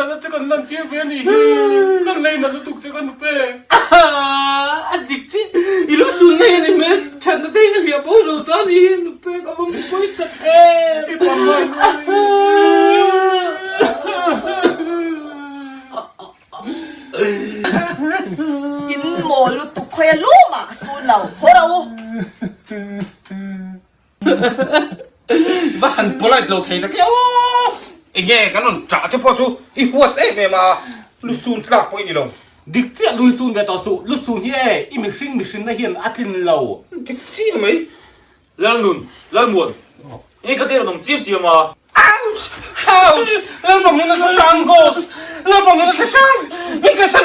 hmangaihna che kan lan tir ve a nih hi. Kan lei nat lutuk che ka nupe. A dik chi, i lu sun nei a ni hmel, thatna te hian a hliah bo zo ta a nih hi, nupe ka vawm pawi tak em. I pangngai nuai. In mawl lutuk khawi a lu mah ka sun lo, haw ro u. Va han polite lo thei tak e aw! Enge kan rawn ṭah che pawh chu i huat em em a, lu sun tlak pawh i ni lo. Dik chiah lui sun ve tawh suh, lu sun hi e i mihring mihrinna hian a tlin lo. Dik chiah mai. Lalnun, Lalmuan, enge ka te rawn awm chiam chiam a? Ouch! Ouch! Lalbawm nuna thlahrang ghost! Lalbawm nuna thlahrang! Min kalsan!